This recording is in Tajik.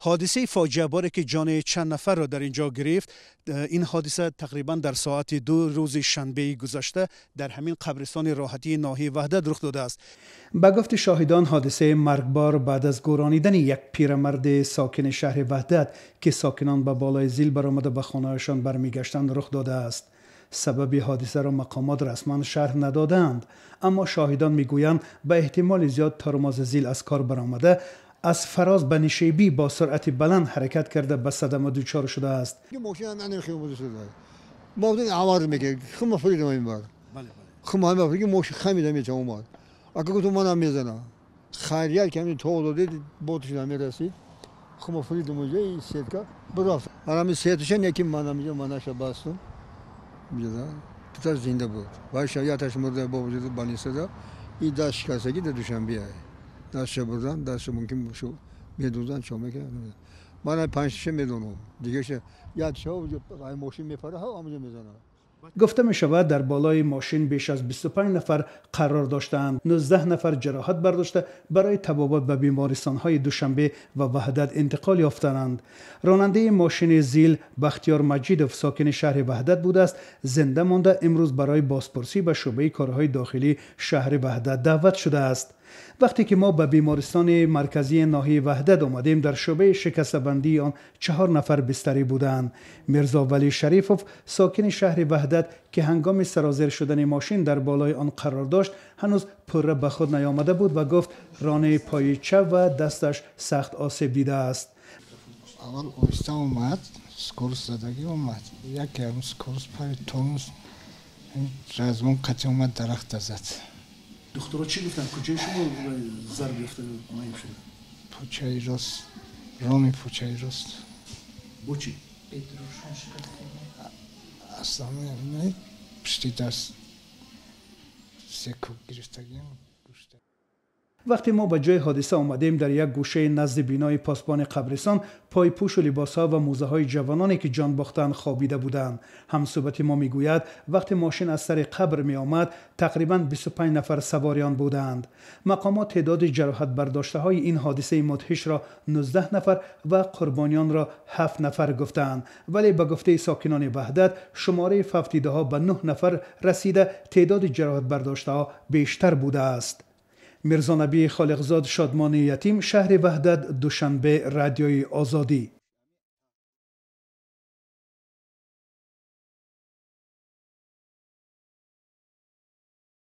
Ҳодисаи фоҷиаборе, ки ҷони чанд нафарро дар ин ҷо гирифт, ин ҳодиса тақрибан дар соати 2 рӯзи шанбеи гузашта дар ҳамин қабристони роҳатии ноҳияи Ваҳдат рух додааст. Ба гуфти шоҳидон, ҳодисаи маргбор баъд аз гӯронидани як пирамарди сокини шаҳри Ваҳдат, ки сокинон ба болои зил баромада ба хонаҳояшон бармегаштанд, рух додааст. Сабаби ҳодисаро мақомот расман шарҳ надодаанд, аммо шоҳидон мегӯянд, ба эҳтимоли зиёд тормози зил аз кор баромада, аз фароз ба нишебӣ бо суръати баланд ҳаракат карда, ба садама дучор шудааст. Зинда буд. Яташ мурда бо больницада и даст шикастагӣ дар Душанбе. Дастша бурдан, дастша мумкин медузан, чо мекунад. Ман панҷташа медонам. Дигаша ятша мошин мепара, ҳамаҷо мезанад. Гуфта мешавад, дар болои мошин беш аз 25 нафар қарор доштаанд. 19 нафар ҷароҳат бардошта, барои табобат ба бемористонҳои Душанбе ва Ваҳдат интиқол ёфтаанд. Ронандаи мошини зил Бахтиёр Маҷидов, сокини шаҳри Ваҳдат будааст, зинда монда, имрӯз барои бозпурсӣ ба шӯъбаи корҳои дохилии шаҳри Ваҳдат даъват шудааст. Вақте ки мо ба бемористони марказии ноҳияи Ваҳдат омадем, дар шӯъбаи шикастабандии он 4 нафар бистарӣ буданд. Мирзовалӣ Шарифов, сокини шаҳри Ваҳдат, ки ҳангоми сарозер шудани мошин дар болои он қарор дошт, ҳанӯз пурра ба худ наёмада буд ва гуфт, ронаи пои чап ва дасташ сахт осеб дидааст. Аввал оҳиста омад, скорость задагӣ омад. Яке скорость пари тормоз размон қатъи омад, дарахта зад. Духтуро чӣ гуфтанд? Куҷои шумо зарб ёфта маъюб шуда? Пӯчаи рост, роми пӯчаи рост. Бо чӣ? Аслан пушти даст се кӯб гирифтагиам. Вақте мо ба ҷои ҳодиса омадем, дар як гӯшаи назди бинои посбони қабристон пойпӯшу либосҳо ва мӯзаҳои ҷавононе, ки ҷон бохтанд, хобида буданд. Ҳамсӯҳбати мо мегӯяд, вақте мошин аз сари қабр меомад, тақрибан 25 нафар савориён буданд. Мақомот теъдоди ҷароҳатбардоштаҳои ин ҳодисаи мудҳишро 19 нафар ва қурбониёнро 7 нафар гуфтаанд, вале ба гуфтаи сокинони Ваҳдат, шумораи фавтидаҳо ба 9 нафар расида, теъдоди ҷароҳатбардоштаҳо бештар будааст. Мирзонабӣ Холиқзод, Шодмони Ятим, шаҳри Ваҳдат, Душанбе, Радиои Озодӣ.